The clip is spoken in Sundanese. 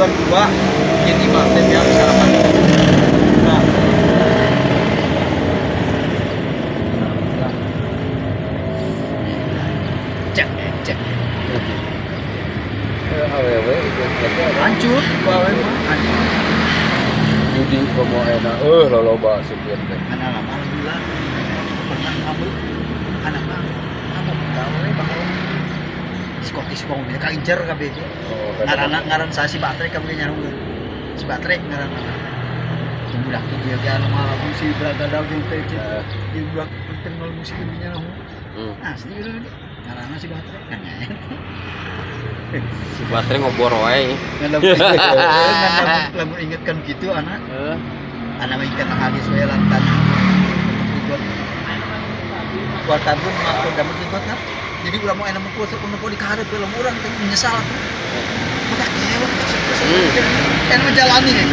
Sugan 2 jeung imah teh biar sarapan. Nah. Cek cek. Awewe itu eta. Hancur, awewe mah hancur. Judi komo enak loloba supir teh. Anak lama alhamdulillah pernah ngambil anak mah kamu gawe bakal diskotik kong ka incer kabeh. Oh, Ngaran ngaran saya si baterai kabeh nyarung si baterai ngaran yang budak tuh dia dia malah si beragada jeung teh dia budak kenal musik nya. Asli gitu ngaranna si baterai kan ya. Si baterai ngobor wae. Ngan lamun ingetkan gitu anak anak mah inget hadis we lantan buat tabung mah udah mengikut kan. Jadi urang mau enak mau mau di kaharep lamun urang teh menyesal tuh maka kewa enak menjalani nih.